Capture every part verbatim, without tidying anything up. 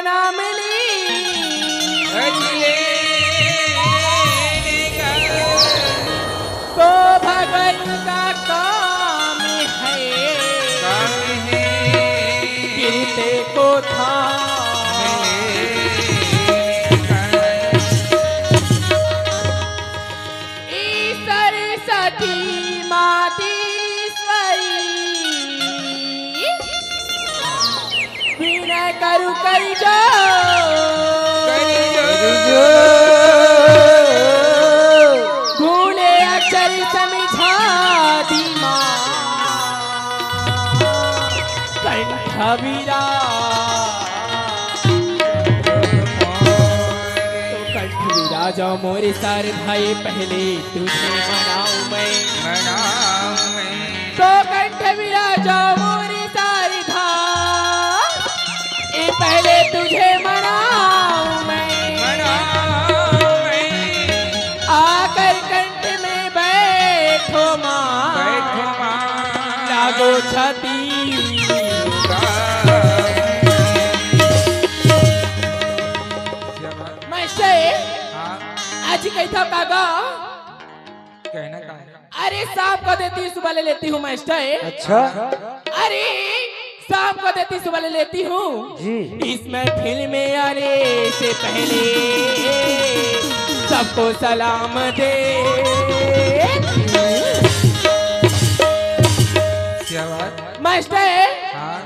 नाम ली। तो भगवान का काम है, काम है। गिरते को था। ई सरस्वती मातेश्वरी, विनय करू करी जो। करी जो। भूले अक्षर समझा दी माँ। कंठ विराज। तो कंठ विराज मोरे सरधा, पहले तुझे मनाऊं मैं। मनाऊं मैं। तो कंठ विराज मोरे सरधा, ए पहले तुझे मनाऊं मैं। मनाऊं मैं। आकर कंठ में बैठो माँ। बैठो माँ। लागो छाती। क्या बात। मास्टर, हाँ। आज कैसा कागा? कहना का है? अरे, शाम को देती, सुबह ले लेती हूँ मास्टर। अच्छा। अरे, शाम को देती, सुबह ले लेती हूँ। जी। इस महफिल में आने से पहले सबको सलाम दे। क्या बात? मास्टर, हाँ।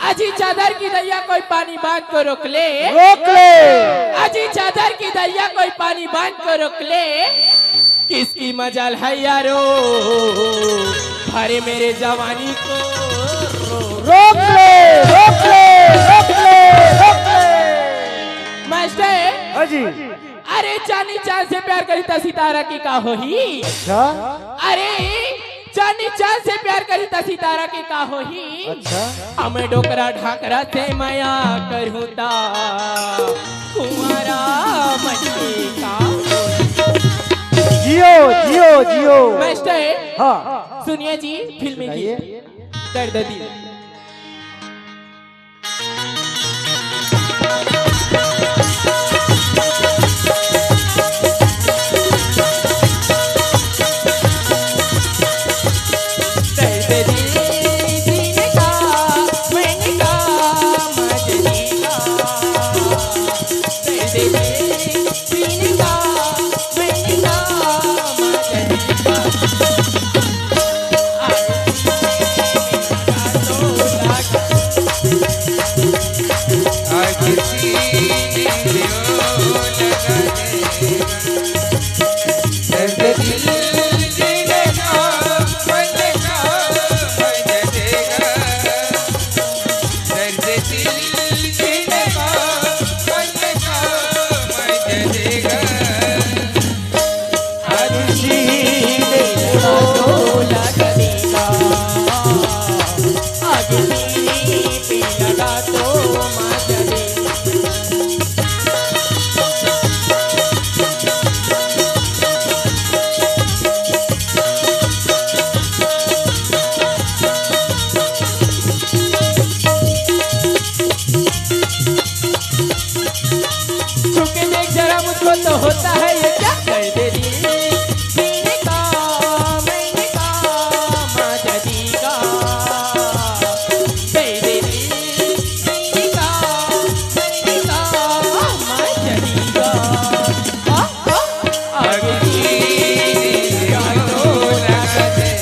अजी चादर की दैया कोई पानी बांध को रोक ले। रोक ले। अजी चादर की दैया कोई पानी बांध को रोक ले। किसकी मजाल है यारो, भरे मेरे जवानी को। रोक ले, रोक ले, रोक ले, रोक ले। मास्टर, हाँ जी। अरे चांदनी चांद से प्यार करी त सितारा के का होही? अच्छा। अरे चांदनी चांद से प्यार करी त सितारा के का होही? अच्छा। अमे डोकरा ढाकरा से मया करहूं ता कुंवारा मन के का होही? जियो, जियो, जियो। मास्टर, हाँ। सुनिए जी, फिल्मी गीत। सुनाइए। दर्द दिल। छू के देख जरा मुझको, तो होता है ये क्या? कर दे दिल, दिल का, मैंने का, माता जी का। कर दे दिल, दिल का, मैंने का, माता जी का। आ, आ, आगे जी, दिल का तो लगा दे।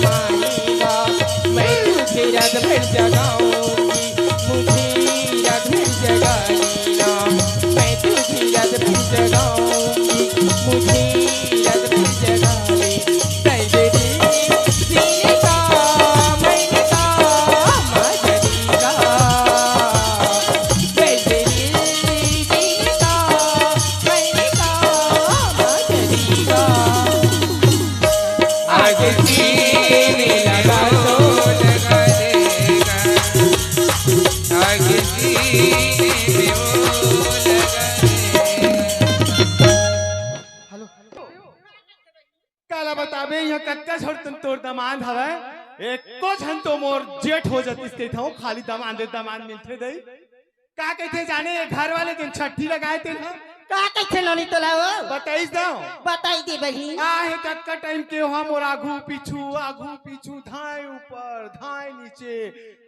पाएगा। मैं तुझे रात भर जगाऊंगी, मुझे रात भर जगाएगा। मैं तुझे रात भर जगाऊंगी, मुझे रात भर जगाएगा। दर्द दिल सीने का, मैंने कहा, मजरीगा। दर्द दिल सीने का, मैंने कहा, मजरीगा। आग सीने लगा दो। आग सीने में वो लगा देगा। हेलो। काला बताबे, इहाँ कतका झन तोर दमांद हवय, एको झन तो मोर जेठ हो जतिस कहिथंव, खाली दमांदे दमांद मिलथे दई। का कहिथे जाने, ये घर वाले दिन छट्ठी लगाए तेन ह? का कहिथे नोनी तोला वो? बताइस दव। बताई दे बहिनी। आहे कतका टाइम के ओहा मोर आघू पीछू, आघू पीछू, धाए ऊपर, धाए नीचे,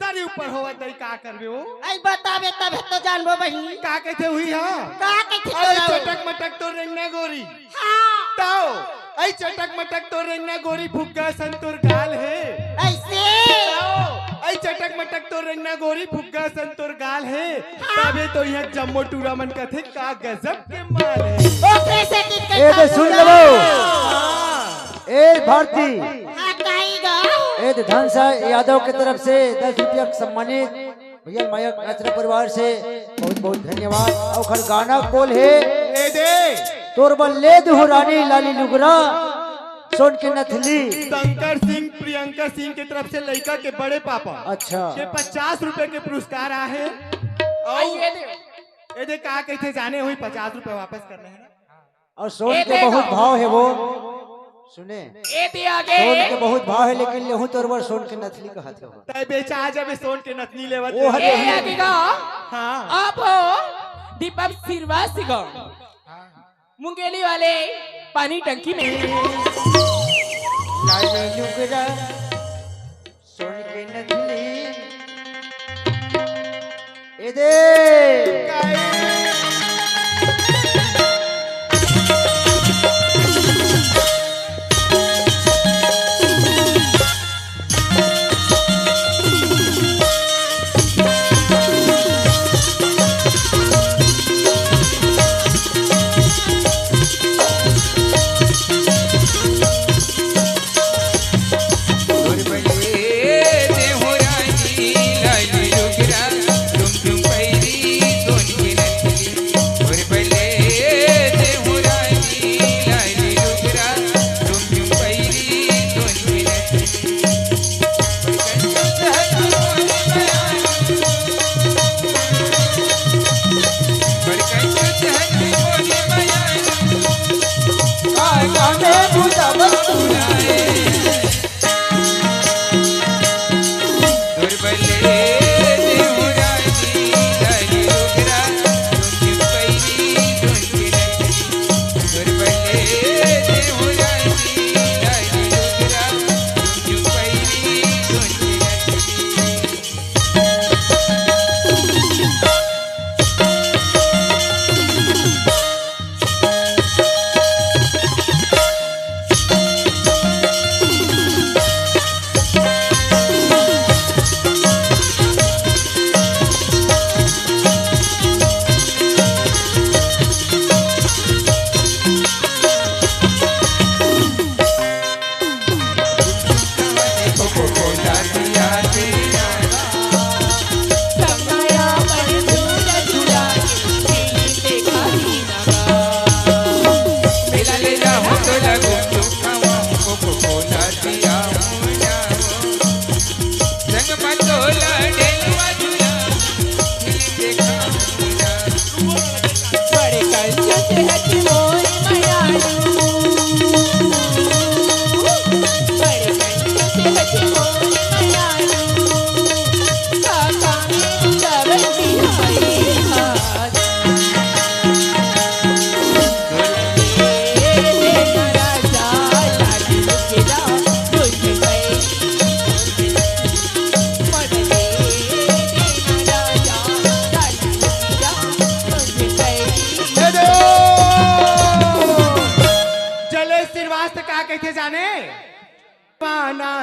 तरी ऊपर होवत दई, का करबे वो? आई बताबे तभे तो जानबो बहिनी। का कहिथे उही ह? का कहिथे अरे तोला वो? चटक मटक तो रेंगना गोरी। हाँ। ताओ, ऐ चटक मटक तोर रेंगना गोरी फुग्गा सन तोर गाल हे। ऐसे? ताओ, ऐ चटक मटक तोर रेंगना गोरी फुग्गा सन तोर गाल हे। हाँ। तभे तो इहाँ जम्मो टूरा मन कथे का गजब के माल हे। ओकरे से कितने ए दे सुन ले बहू। हाँ। ए भारती। हाँ, काई गा? ए दे धनसा यादव के तरफ से दस रुपया सम्मानित भैया माया नाचरा परिवार से बहुत बहुत धन्यवाद। अउ ओखर गाना बोल हे ए दे। तोर बर ले दुहू रानी लाली लुगरा सोन के नथली। शंकर सिंह प्रियंका सिंह के तरफ से लइका के बड़े पापा अच्छा। के पचास रुपए के पुरस्कार आहे। अउ ए दे। ए दे का कहिथे जाने, उही पचास रुपए वापस करने हे ना। अउ सोन ए के दे बहुत गा। भाव हे वो। सुने। ए दे आगे। सोन के बहुत भाव हे, लेकिन लेहू तोर बर सोन के नथली कहत हे वो। तै बेचा जबे सोन के नथली लेवत वो हे। हरे ए आगे गा। हाँ। आप हो दीपक सिरवा सिंह। मुंगेली वाले पानी टंकी में। लाली लुगरा सोन के नथली। ए दे।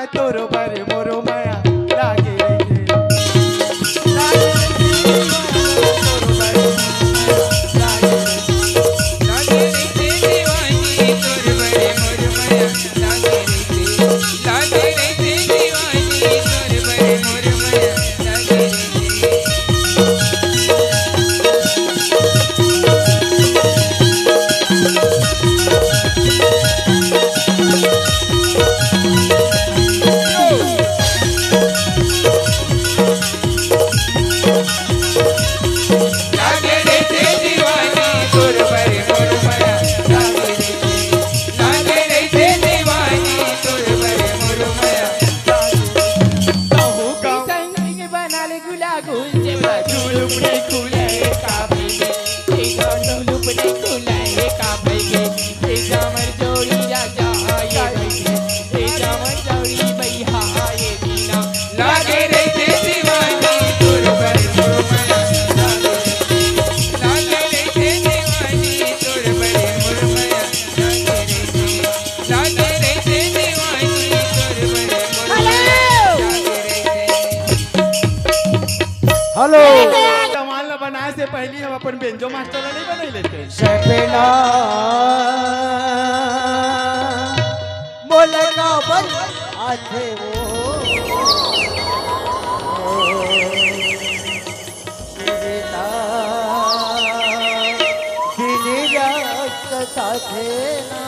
तोरो बर मोरो मया लागे रहिथे। लागे रहिथे दीवानी, तोरो बर मोरो मया लागे रहिथे। लागे रहिथे दीवानी, तोरो बर मोरो मया लागे रहिथे। लागे रहिथे दीवानी, तोरो बर मोरो मया लागे रहिथे। हेलो। जवान ला बनाए से पहली हम अपन बेंजो मास्टर ला नहीं बनाई लेते। सपना मोला काबर आथे वो? सुरता दिन रात साथे ना।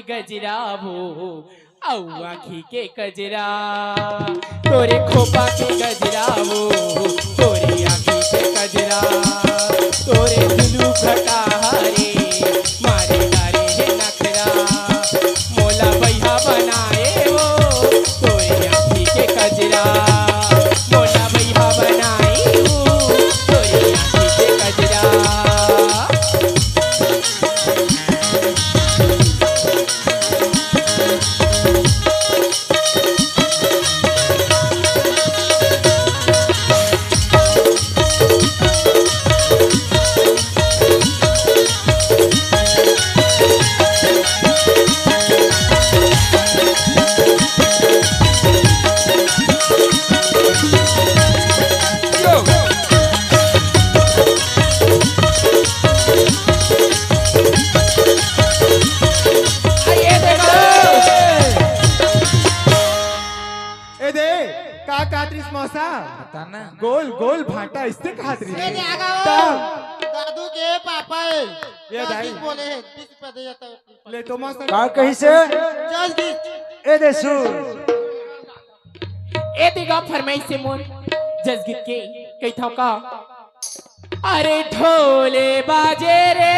गजरा वो अउ आँखी के गजरा, तोरे खोपा के गजरा वो, तोरे आँखी के गजरा, तोरे झुलू घटा हरे, मारे डारे हे नखरा, मोला बइहा बनाए वो, तोरे आँखी के गजरा, मोला बइहा बनाए वो, तोरे आँखी के गजरा। ढोल भांटा अइसे कहत रहिस। ए, दे आगा हो। तब दादू के पापा हे। ये दाई। बोले हे, बीस रुपया दे जाता। ले तो मस्त। का कहिसे? जसगीत। ए दे सुन। ए दे गा फरमाइश हे मोर जसगीत के, कहिथंव का? अरे ढोले बाजे रे,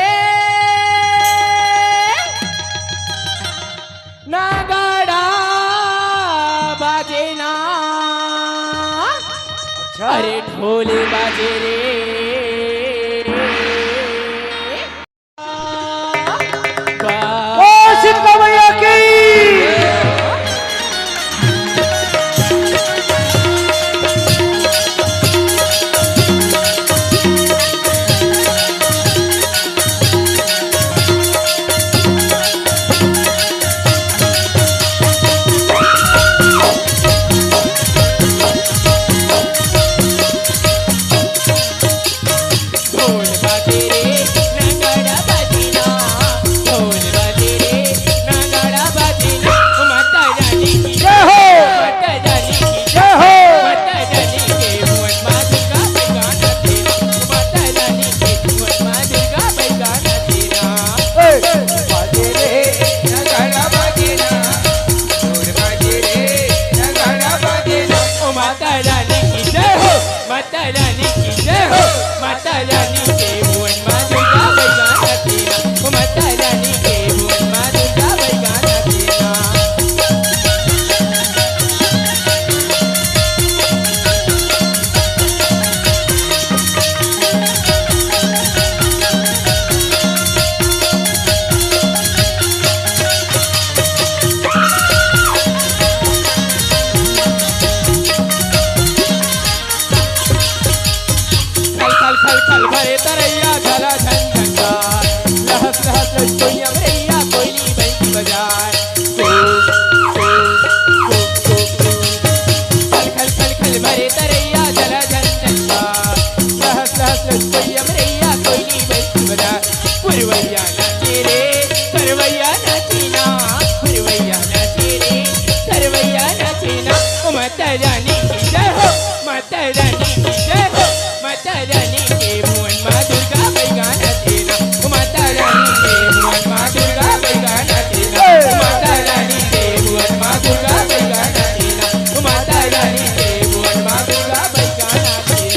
नगाड़ा बाजे ना। अच्छा। अरे ढोले बाजे रे। ओ शिमला मैया की।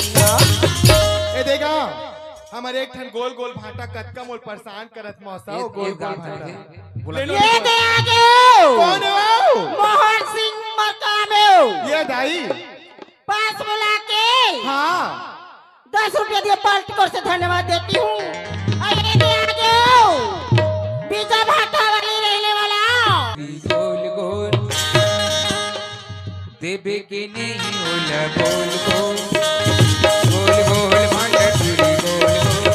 ए देखा, हमर एक ठन गोल गोल भांटा कतका मोर परेशान करत मौसा, ए, गोल ए गोल गाँव भांटा। जाके बुला ले लो। ये दे आगे हो। कौन हो? मोहन सिंह मकाम हो। ये दाई। पास बुला के। हाँ। दस रुपया दिए, पलट कर से धन्यवाद देती हूँ। अरे दे आगे हो। बीजा भाटा वाली रहने वाला। गोल गोल। देबे के नहीं होला बोल बोल, गोल गोल भांटा चूड़ी गोल गोल।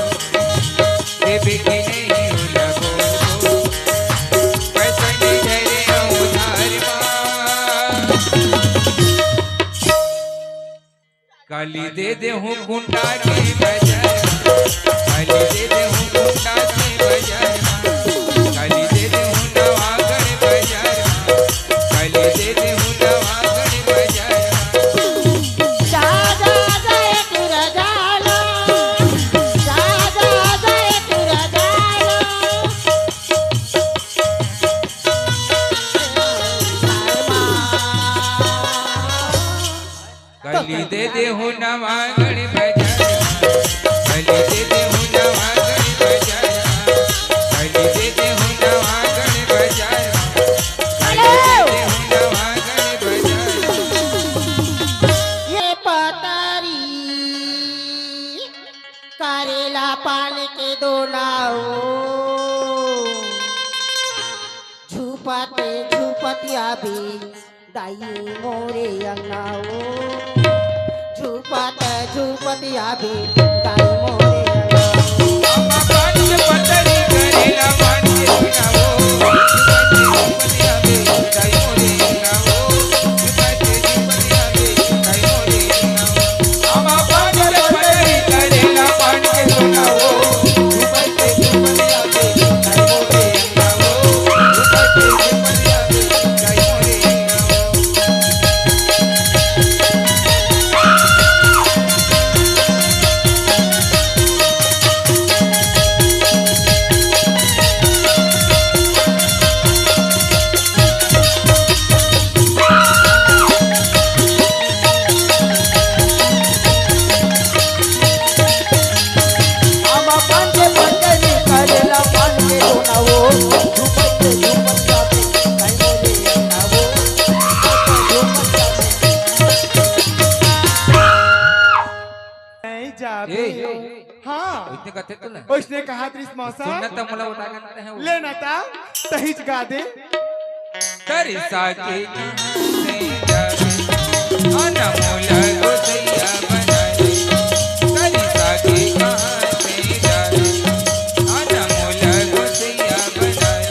देबे के नहीं होला बोल बोल, पैसा नहीं धरे हम उधार मा। काली दे दे हूँ कुंडा के बजाय, काली दे दे हूँ कुंडा के बजाय, काली दे दे हूँ नवागढ़ बजाय, काली दे दे हूँ नवागढ़ बजाय। जा, जा, जा, ए टूरा जा लो। जा, जा, जा, ए टूरा जा लो। काली दे दे हूँ नवागढ़ बजाय, काली दे दे हूँ नवागढ़ बजाय, काली दे दे हूँ नवागढ़ बजाय, काली दे दे हूँ नवागढ़ बजाय। ये पतारी करेला पान के दोना हो, झूपत झूपत आबे दाई मोरे अंगना ओ, झूपत झूपत आबे दाई मोरे अंगना ओ। कथे तो नहीं। ओइसने कहा त्रिस मौसा। सुनना तो मोला बता के नहीं है वो। लेना ता तहिच गा दे। करिसा के कहाँ से जावे, अनमोल गोसैया बनाए। करिसा के कहाँ से जावे, अनमोल गोसैया बनाए।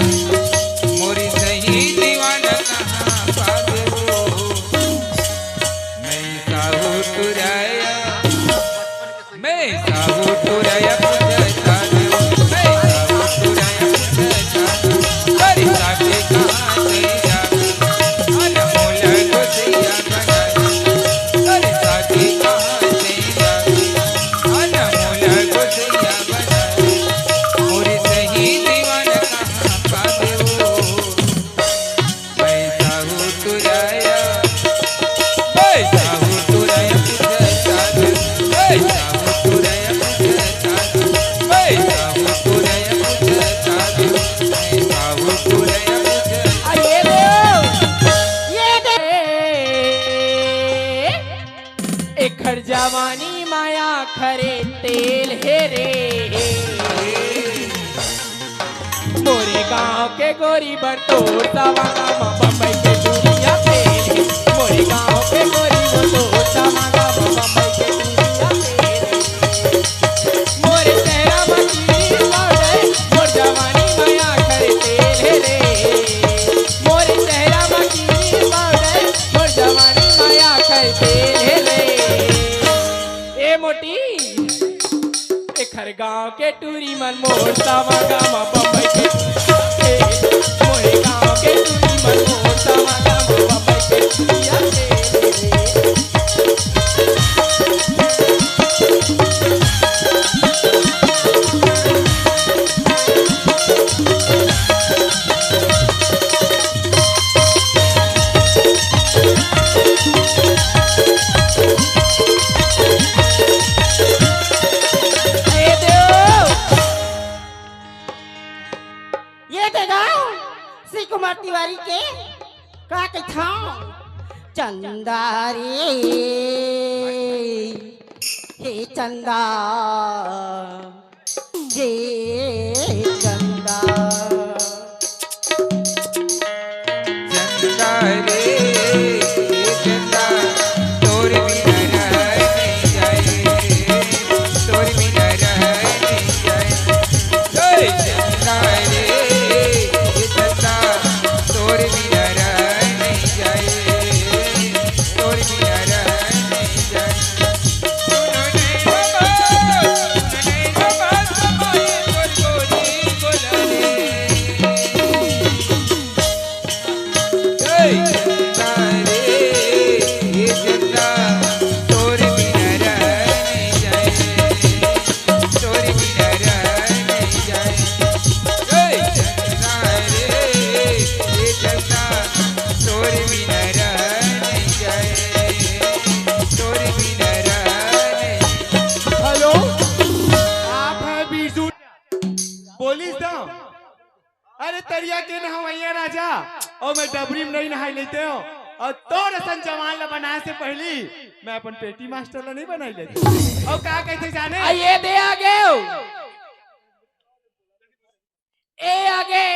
मोरी सही दीवाना कहाँ पावे वो। मैं साहू तुराया, मैं साहू तुराया पूजा साधु, मैं साहू तुराया पूजा साधु। करिसा के कहाँ से जावे, अनमोल गोसैया बनाए। करिसा के कहाँ से जावे, अनमोल गोसैया बनाए। मोरी सही दीवाना कहाँ पावे वो। मैं साहू तुराया, मैं साहू तुराया पूजा साधु, मैं साहू तुराया पूजा साधु, मैं साहू तुराया पूजा साधु, मैं साहू तुराया पूजा। आ, ये दे, ये दे। एखर जवानी माया खरे तेल हे रे। मोरे गांव के गोरी बर तोर सवांगा म बम्बई के टूरिया फेल हे। मोरे गांव के गोरी बर तोर सवांगा म बम्बई के टूरिया फेल हे। मोरे चेहरा म कीली पाउडर, मोर जवानी माया खरे तेल हे रे। मोरे चेहरा म कीली पाउडर, मोर जवानी माया खरे तेल हे रे। ए मोटी, एखर गांव के टूरी मन मोर सवांगा म बम्बई के, मोरे गांव के टूरी मन मोर सवांगा म बम्बई के टूरिया के। ये दे गाँव श्री कुमार तिवारी के का कथाओं? चंदा रे, हे चंदा, हे चंदा। चंदा रे, चंदा, तोर बिना रह नहीं जाए, तोर बिना रह नहीं जाए। ए चंदा रे, चंदा, तोर बिना रह नहीं जाए, तोर बिना रह नहीं जाए। हेलो, आप है बीजू? बोलिस तो। अरे तरिया के नहवइया राजा, अउ मैं डबरी में नहीं नहाई लेते हो। अउ तोर असन जवान ला बनाए से पहली मैं अपन पेटी मास्टर ला नहीं बनाई लेते। अउ का कहते जाने? आ, ये दे आ गए हो। ए आगे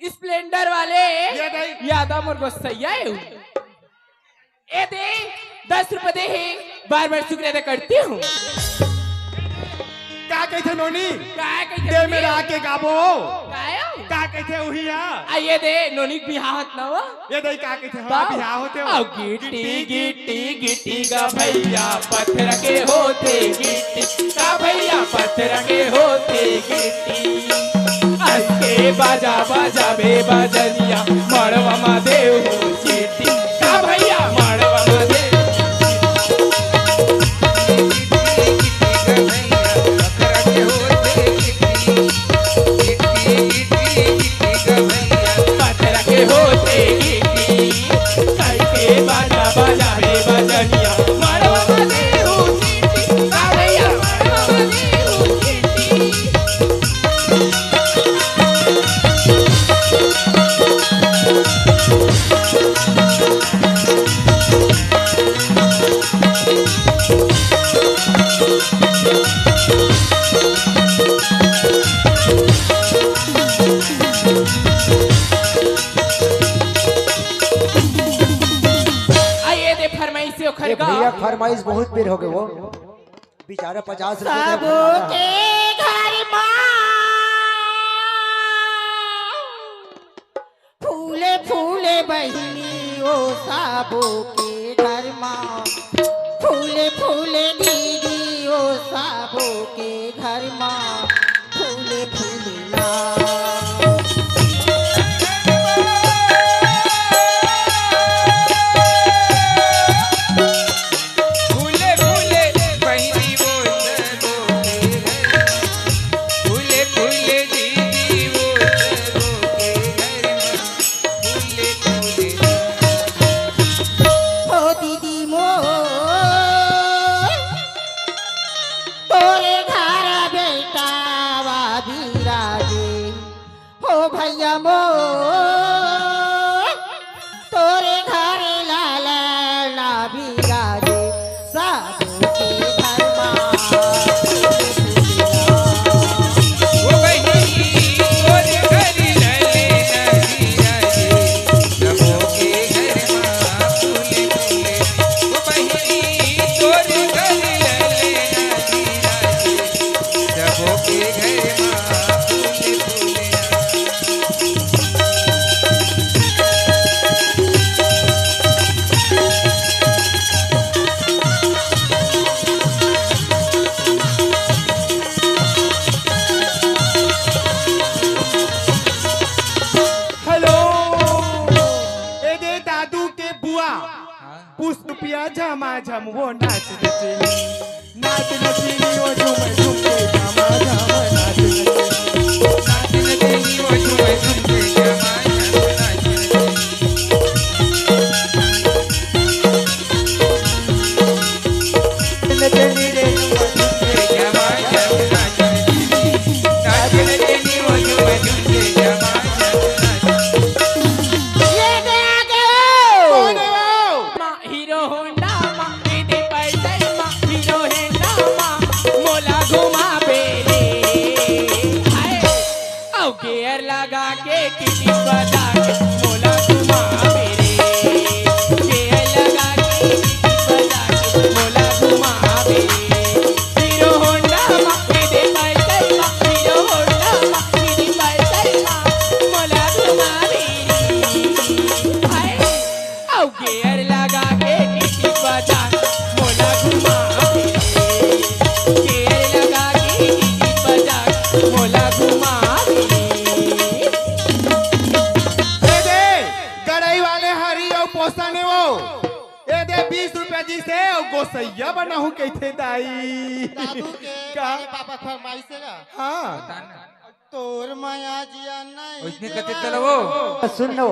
स्प्लेंडर वाले ये दे। यादव मोर गोसैया हे। ए दे, दस रुपए दे हे, बार बार शुक्रिया अदा करती हूँ। का कहिथे नोनी? का कहिथे दे नोनी? मेरा आके गाबो। कायो? का कहिथे उही हा? आ ये दे, नोनी के बिहाव होत ना वो? ये दे का कहिथे? हाँ, का? बिहाव होथे वो। आओ गिट्टी, गिट्टी, गिट्टी का भैया पत्थर के होथे गिट्टी, का भैया पत्थर के होथे गिट्टी। अइसके बाजा बजाबे बजनिया, मड़वा म देहू चिट्ठी। का भैया मड़वा म देहू चिट्ठी। पत्थर के होथे गिट्टी, कइके बाजा बजाबे बजनिया, मड़वा म देहू चिट्ठी। का भैया मड़वा म देहू चिट्ठी। फरमाइश बहुत बेर हो गए वो। बेचारा पचास रुपये का सबो बना रहा। के घर मा फूले फूले बहिनी ओ, सबो के घर मा फूले फूले दीदी ओ, सबो के घर मा फूले फूले ना। फूले फूले बहिनी वो, सबो के घर मा फूले फूले दीदी वो, सबो के घर मा फूले फूले ना। ओ दीदी मोर, तोरे घर बेटावा बिराजे, हो भैया मोर, तोरे घर लालना बिराजे, सबो के घर मा फूले फूले ना। ओ बहिनी, तोरे घर लालना बिराजे, सबो के घर मा फूले फूले। ओ बहिनी, तोरे घर लालना बिराजे, सबो के घर मा फूले फूले। हेलो, ए दे दादू के बुआ, हाँ। पुष्पिया झमाझम वो नाच नचेली, नाच नचेली वो झूम झूम के झमाझम नाच नचेली, नाच नचेली वो झूम झूम के झमाझम नाच नचेली। ये दे आगे हो। कौन है वो? हीरो होंडा मा, दीदी पैदल मा, हीरो होंडा मा, मोला घुमाबे रे। हाय। अउ gear लगा के, किटी बजा के, मोला घुमाबे रे। Gear लगा के, किटी बजा के, मोला घुमाबे रे। हीरो होंडा मा, दीदी पैदल मा, हीरो होंडा मा, दीदी पैदल मा, मोला घुमाबे रे। हाय। अउ gear लगा के किटी बजा, मोला घुमाबे रे। Gear लगा के किटी बजा, मोला घुमाबे रे। ए दे, गड़ई वाले हरी अउ पोसन हे वो। ए दे, बीस रुपया दिस हे अउ गोसैया बनाहूं कहिथे दाई। दादू के का? बड़े पापा फरमाइश हे का? हाँ। तोर मया जिया नहीं ओइसने देवा। कते चलवो। सुन लो,